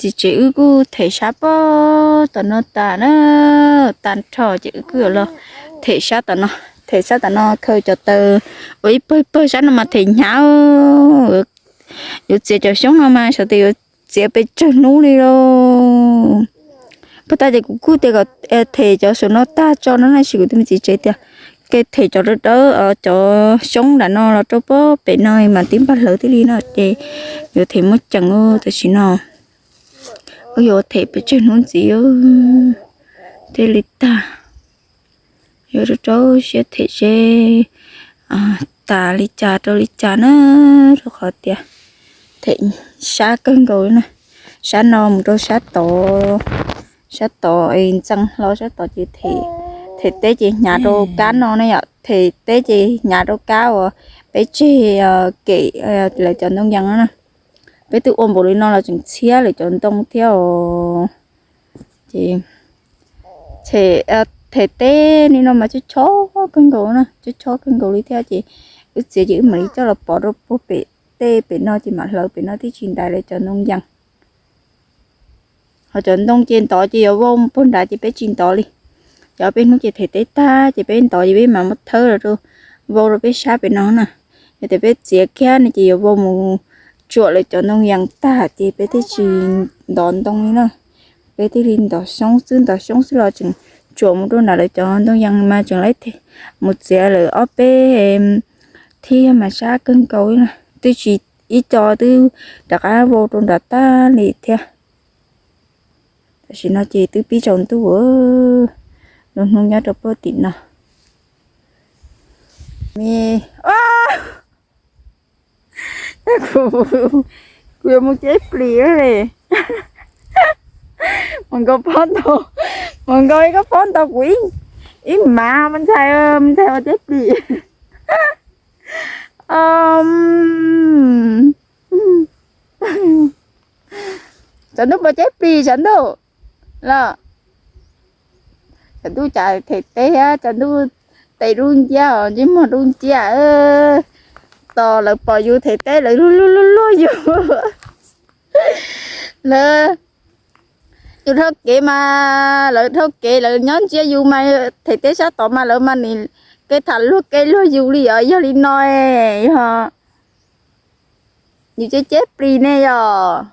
Txiv tsev wb kuj them sab pob tom no tas na, tag nrho ces wb kuj yuav los them sab tom no, them sab tom no khaws cov taws ua ib pawg pawg, sab no mas them hnyav. Yuav txiav cov xyoob no mas xyov tias yuav txiav pes tsawg hnub li lauj. Puag ta ces kuv kuj tias kom them cov saum no tag tso no, tab sis kuv tus me txiv tsev tias ke them cov dawb dawb, cov xyoob nram no los rau pob pem no mas tib npag hlawv thiaj li no ces yuav them muaj ceem. Tam sim no wb yuav them pes tsawg hnub ntxiv thiaj li tag. Yuav rau rau siab them seb tas li cas rau li cas na, rau qhov tias them sab kawg nkaus na, sab no mus rau sab tod, sab tod ntxeev hlo sab tod ces them, them teb ces hnyav rau kab no ne yom, them teb ces hnyav rau kab uas peb tseg kem lawv cov ntoo yas no na. Peb twb ua npaum li no los tseem txhiab lawv cov ntoo thiab os. Ces them teb li no mas chob chob kawg nkaus na, chob chob kawg nkaus li thiab ces wb txiav ces wb mam li coj los pov rau puag pem tej pem no ces mam hlawv pem no thiaj tsis ntais lawv cov ntoo yas. Ho cov ntoo ces ntov ces yuav vau puag nrad ces peb tsis ntov li. Ces ob peb hnub ces them teb tag ces peb ntov ces peb mam muab thawb los rau, vau rau peb sab pem no na. Yog tias peb txiav kiag no ces yuav vau mus tsuam lawv cov ntoo yas tag ces peb thiaj tsis ntov ntoo li na. Peb thiaj li ntov xyoob xwb, ntov xyoob xwb los tseem tsuam mus rau nram lawv cov ntoo yas mas tseem laib mus txiav lawv ob peb thiab mas sab kawg nkaus li na. Twb tsis, ib co twb rov qab vau rau nram tag li thiab. Tam sim no ces twb pib tsaus ntuj, lub hnub nyob rau puag tim no. Me, kuv yuav mus ceb plis li. Mus nkaus pob ntau, mus nkaus ib kob pob ntau kuv ib, ib mav mas ntxhais, ntxhais ua ceb plis. Tshav ntuj puas ceb plis tshav ntuj los? Tshav ntuj cas them teb thiab tshav ntuj tes dub nciab os, ntsej muag dub nciab. Tos lawv pom yus them teb lawv luag luag luag luag yus. Lawv, yus dhau kev mas lawv dhau kev lawv nyob ntsia yus mas them teb sab tod mas lawv mas nim kev tham luag kev luag yus li os. Yog li no, yog yus ceb ceb plis ne yog?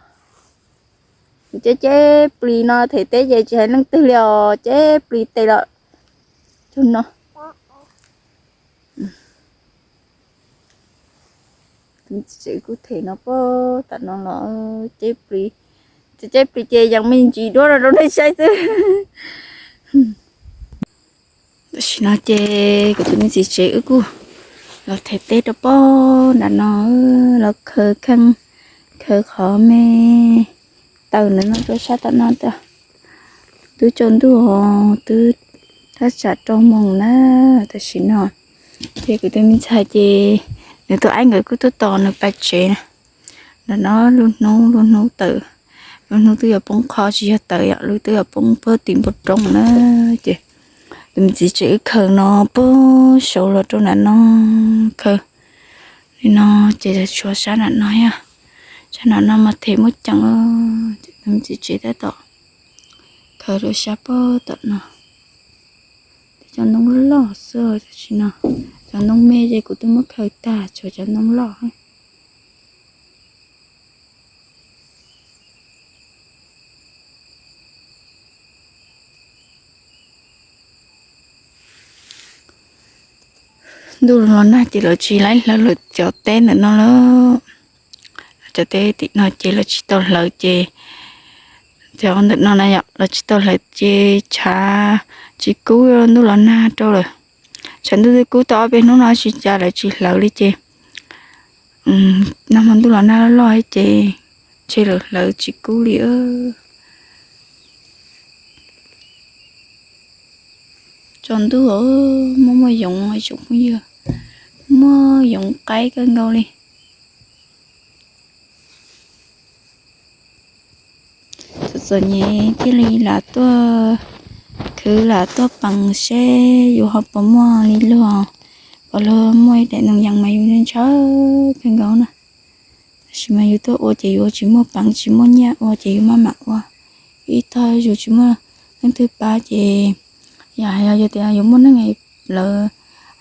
Yus ceb ceb plis no them teb ces tsis hais leej twg li os, ceb plis tes los cug no. Tsev kuj them no puag tam no los ceb plis, ceb plis ces yeej me ntsis duab no rau nej saib xwb. Tam sim no ces kuv tus me txiv tsev wb kuj los them teb rau puag nram no, los khaws kheej, khaws qhov me taws ntawm no rau sab tom no. Twb tsaus ntuj os, twb thaj tsam rau moos na. Tam sim no ces kuv tus me ntxhais ces nws tus aib nkawd kuj tuaj tos nws pais tsev na. Ntawm no lub hnub, lub hnub tawm, lub hnub twb yuav poob qho tsis yog tawm yom, lub twb yuav poob puag tim npoo roob na. Ces tus me txiv tsev wb khaws no puag saud los rau nram no, khaws li no ces tshuav sab nram no yog, sab nram no mas them muaj ceem. Ces tus me txiv tsev tab tom khaws rau sab puag tom no. Cov ntoo loj xwb tam sim no, cov ntoo me ces kuv twb muab khaws tag, tshuav cov ntoo loj. Ntuj los nag ces lawv tsis laib hlawv lawv cov teb ntawm no lawm. Cov teb tim no ces lawv tsis tau hlawv ces, cov ntawm no na yom, lawv tsis tau hlawv ces tshav tsis kub, ntuj los nag rau lawm. Tshav ntuj twb kub tau ob peb hnub no tsis cas lawv tsis hlawv li ces nag hmo ntuj los nag loj loj ces ntshe lawv hlawv tsis kub li. Tsaus ntuj muaj muaj yoov tsoom phooj ywg, muaj yoov qaib kawg nkaus li. Txom txom nyem thiaj li lam tuaj khwv lam tuaj pees seb yus ho puas muaj li luag, puas luag muaj ib daim ntoo yas mas yus ntshaw kawg nkaus na. Tab sis mas yus tuaj ua ces yus tsis muaj peev tsis muaj nyiaj ua ces yus maj mam ua. Ib tog yus tsis muaj leej twg pab ces yog hais yog tias yus muaj neeg lawv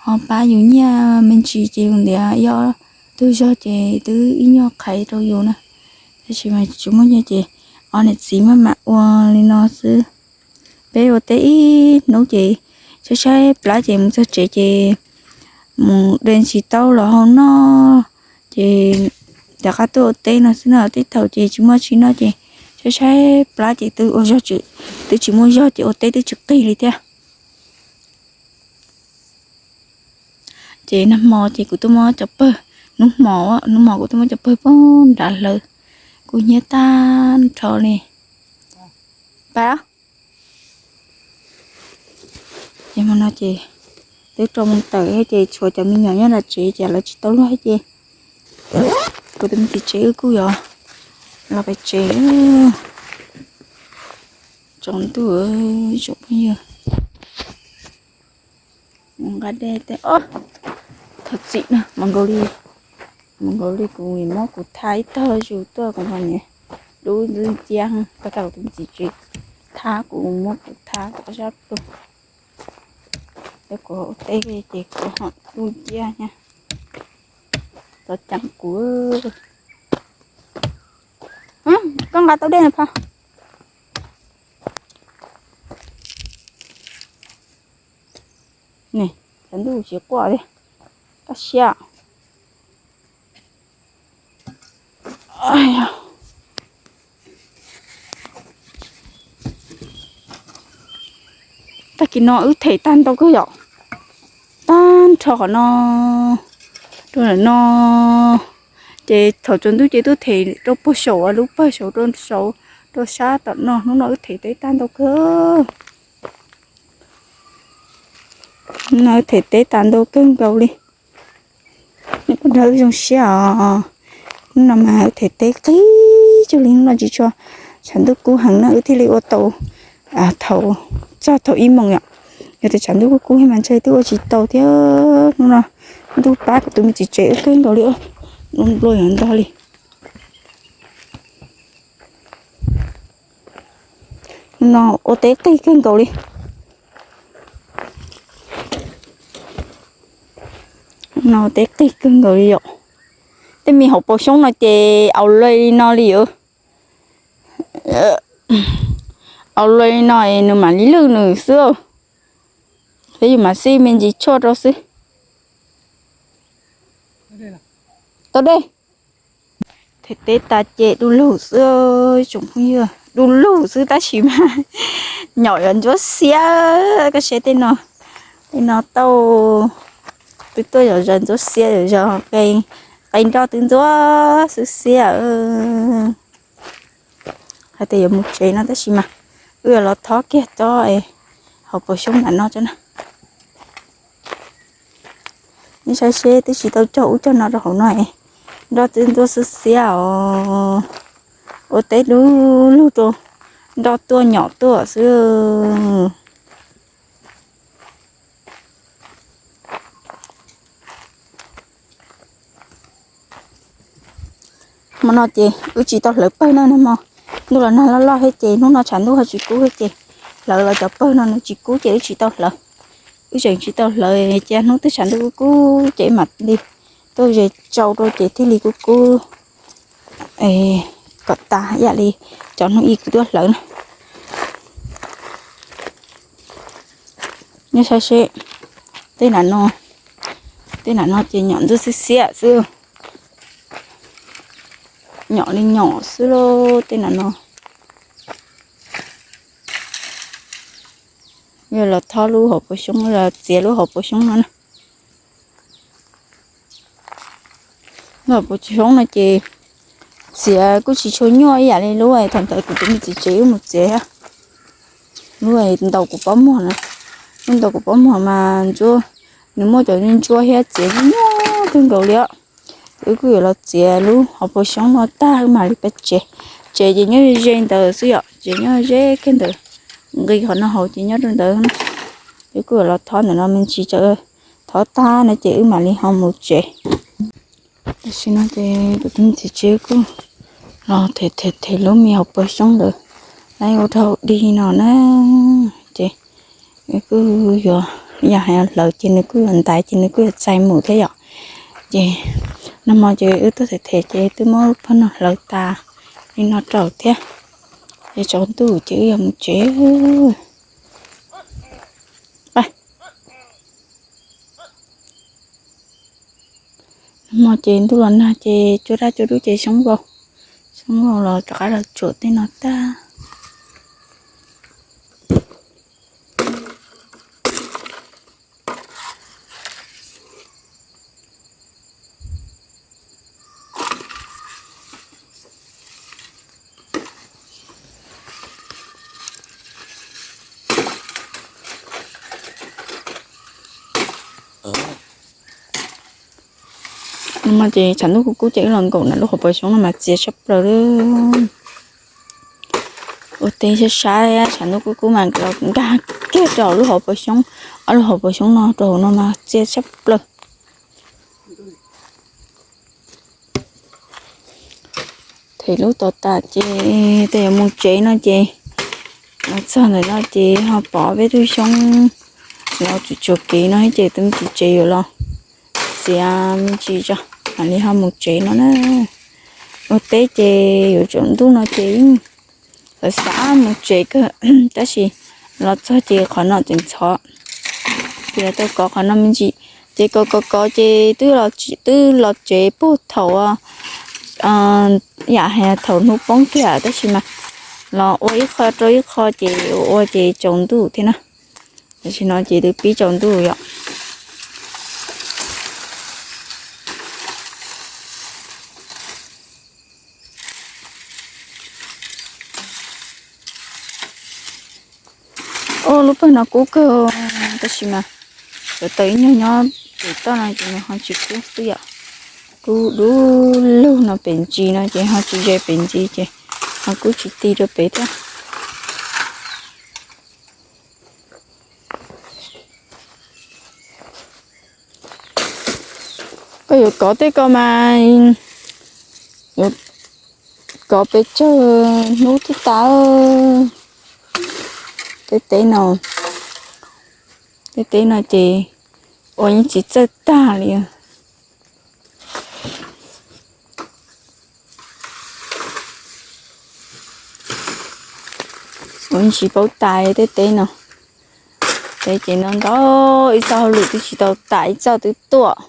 ho pab yus nyiaj me ntsis ces yus ntiav ib ob tug zog ces twb ib nyuag qhaiv rau yus na. Tab sis mas tsis muaj nyiaj ces ob niam txiv maj mam ua li no xwb. Peb ua teb ib hnub ces saib saib plab ces mus txog tsev ces mus de ntsis taub los hau noj. Ces rov qab tuaj ua teb no xwb no, tej thaum ces tsis muaj tsi noj ces saib saib plab ces twb ua zog, twb tsis muaj zog ces ua teb twb tsis qig li thiab. Ces nag hmo ces kuv tuaj muab cov pawg, hnub hmo, hnub hmo kuv tuaj muab cov pawg poob nrad hlawv, kuv hnyiab tag nrho li. Pab, ces hmo no ces twb rau mus tawm ces tshuav cov me nyuam nyob nram tsev ces lawv tsis tau luag ces kuv tus me txiv tsev wb kuj yuav los pem tsev. Tsaus ntuj, tsoom phooj ywg, mus nqa dej tej. Thov txim na, mas nkaus li, mas nkaus li kuv muab kuv thaj ib tog zus tuaj kuv ho niam dub ntxwb nciab, koj tau kuv tus me txiv tsev thab kuv, muab kuv thab kuv sab plhu. Ces kuv ua teb ces kuv ho dub nciab thiab, txom ceeb kuv. Koj nqa tau dej na phaj. Cov ntuj tsis quaj li, kaj siab. Tag kis no wb them tag ntau kawg yom, tag nrho qhov no rau ntawm no. Ces thaum tsaus ntuj ces tuaj them rau puag saum lub pawg saud rau saud, rau sab tom no. Hnub no wb them teb tag ntau kawg. Hnub no wb them teb tag ntau kawg nkaus li. Ua rau wb zoo siab os. Hnub no mas wb them teb qig cuag li, hnub no tsis tshua, tshav ntuj kub heev no wb thiaj li ua tau thaum, txog thaum ib moos yom. Yog tias tshav ntuj kub kub mas ntshe twb ua tsis tau thiab. Hnub no ntuj pab kuv tus me txiv tsev wb kawg nkaus li, nplua nplua yov ntog li. Hnub no ua teb qig kawg nkaus li. Hnub no ua teb qig kawg nkaus li yom. Tej me hauv paus xyoob no ces aus luj li no li yom. Aus luj li no es nws mam li lwj nws xwb. Peb yus mam xij me ntsis tshuaj rau xwb. Tau dej. Them teb tas ces du lug xwb, tsoom phooj ywg, du lug xwb tab sis mas nyom yuav ntsuab xiab. Koj saib tej no, tej no tau, twb tuaj yom, zos ntsuab xiab yom, zos qe nroj twb ntsuab xwb xiab. Hais tias yuav mus tsev no tab sis mas wb yuav los thob kiag cov hauv paus xyoob ntawm no tso na. Nej saib seb, twb tsis tau cog ub cog no rau hauv no, nroj twb ntsuab xwb xiab os. Ua teb du lug rau nroj tuaj nyom tuaj xwb. Hmo no ces wb tsis tau hlawv pawg na, nag hmo ntuj los nag loj loj thiab ces hnub no tshav ntuj ho tsis kub thiab ces hlawv los cov pawg no nws tsis kub ces wb tsis tau hlawv. Wb tseem tsis tau hlawv, cia hnub twg tshav ntuj kub kub ces mam li tuaj ze tsau rau ces thiaj li kub kub kom tas ib yam li cov hnub ib kuv tuaj hlawv na. Nej saib seb, tej nram no, tej nram no ces nyom ntsuab xiab xiab xwb. Nyom li nyom xwb lauj tej nram no. Yog los thob lub hauv paus xyoob, los txiav lub hauv paus xyoob no na. Lub hauv paus xyoob no ces txiav kuj tsis tshua nyuaj ib yam li lub thaum ntawd kuv tus me txiv tsev wb mus txiav thiab. Lub ntaus kuv pob muag na, lub ntaus kuv pob muag mas ntsuab, nws muaj cov ntsuab thiab txiav nyuaj kawg nkaus li os. Wb kuj yuav los txiav lub hauv paus xyoob no tag wb mam li pab tsev. Tsev ces nyob ze ntawd xwb yom, tsev nyob ze kiag ntawd, nqis qhov no hauv ces nyob rau ntawd. Wb kuj yuav los thob ntawm no me ntsis, thov tag no ces wb mam li ho mus tsev. Tam sim no ces kuv tus me txiv tsev kuj los them them them lub me hauv paus xyoob ntawd, lawv ua rau dig no na. Ces kuj yuav, yog hais hlawv ces nws kuj yuav ntaiv ces nws kuj yuav txais mus thiab yom. Ces nag hmo ces wb tuaj them them ces twb muab pab no hlawv tas li no rau thiab. Ces tsaus ntuj ces wb yuav mus tsev. Nag hmo ces ntuj los nag ces cua daj cua dub ces xyoob vau, xyoob vau los rov qab los tsuam tej no tag. Nag hmo ces tshav ntuj kub kub ces wb los nkaum na lub hauv paus xyoob no mas txias tshaj plaws li. Ua teb sab sab, tshav ntuj kub kub mas los nkag kiag rau lub hauv paus xyoob, ob lub hauv paus xyoob no rau hauv no mas txias tshaj plaws. Them lub tod tas ces tej yuav mus tsev no ces los txog ntawm no ces ho pom peb tug xyoob los tsuam tsuam kev no ces tus me txiv tsev yuav los txiav me ntsis tso, mam li ho mus tsev no na. Ua teb ces yuav tsaus ntuj no ces yeej xav xav mus tsev kawg, tab sis los txog ces qhov no tseem ntxhov, ces yuav tau kov qhov no me ntsis. Ces kov kov kov ces twb los tsev puag thaum, yam hais thaum hnub poob kiag tab sis mas los ua ib qho rau ib qho ces ua ua ces tsaus ntuj thiab na. Tam sim no ces twb pib tsaus ntuj yom. Lub pawg no kub kawg, tab sis mas cov taws ib nyuag nyob pem toj no ces nws ho tsis kub xwb yom. Kub du lug no pem ntsis no ces ho tsis ze pem ntsis ces ho kub tsis ti rau pem thiab. Koj yuav kov tej ko mas yuav kov pes tsawg hnub thiaj tas. Tej teb no, tej teb no ces ua yeej tsis txawj tag li. Ua yeej tsis paub tas tej teb no. Teb ces no ntau, ib txoj hauj lwm twb tsis tau tas ib txoj twb tuaj.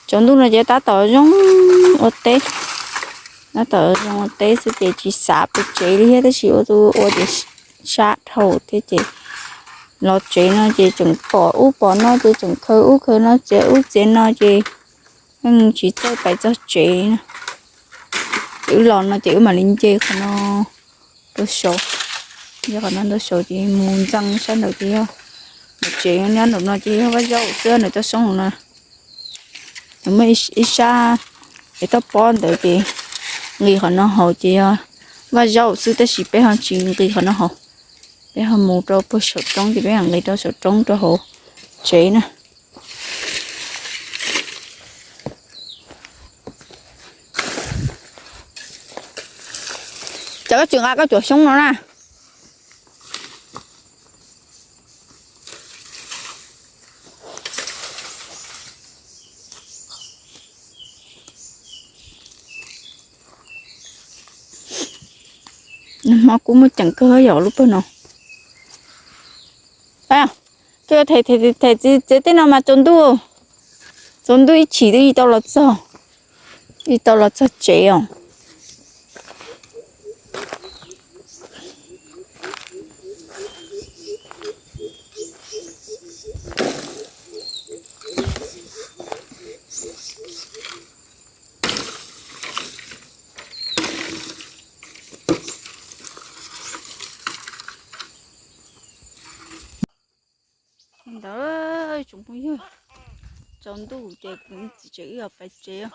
Tsaus ntuj no ces tab tom zoo ua teb, tab tom zoo ua teb xwb ces tsis xav pem tsev li thiab tab sis ua tus ua ces sab dhau thiab ces los tsev no ces tseem pom ub pom no ces tseem khaws ub khaws no txiav ub txiav no ces yeej tsis txawj pais txog tsev na. Ces wb los no ces wb mam li nce qhov no rau saud, nce qhov no rau saud ces mus ntxeev sab nraud ces yog mus tsev. Nyob nraum no ces yog vaj zaub xwb, nws toj soob no. Nws muaj ib sab es toj pob ntawd ces nqis qhov no haus ces yog vaj zaub xwb tab sis peb ho tsis nqis qhov no haus, peb ho mus rau puag saum roob ces peb ho nqis rau saum roob rau hauv tsev na. Ces koj tsis nqa koj cuam xyoob no na. Nag hmo kuj muaj ceem kawg yom lub pawg no. Koj them them txiv tej no mas tsaus ntuj, tsaus ntuj ib chim twb tsis tau los txog, tsis tau los txog tsev os. Ntawd tsoom phooj ywg, tsaus ntuj ces kuv txiv tsev wb yuav pais tsev.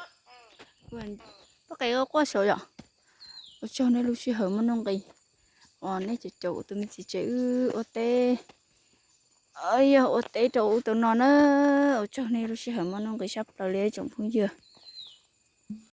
Poj qe quaj saud yom. Ua tsaug nej lub sij hawm muaj nuj nqis uas nej caum caum kuv tus me txiv tsev wb ua teb Yog ua teb rau ub tau no na. Ua tsaug nej lub sij hawm muaj nuj nqis tshaj plaws li tsoom phooj ywg.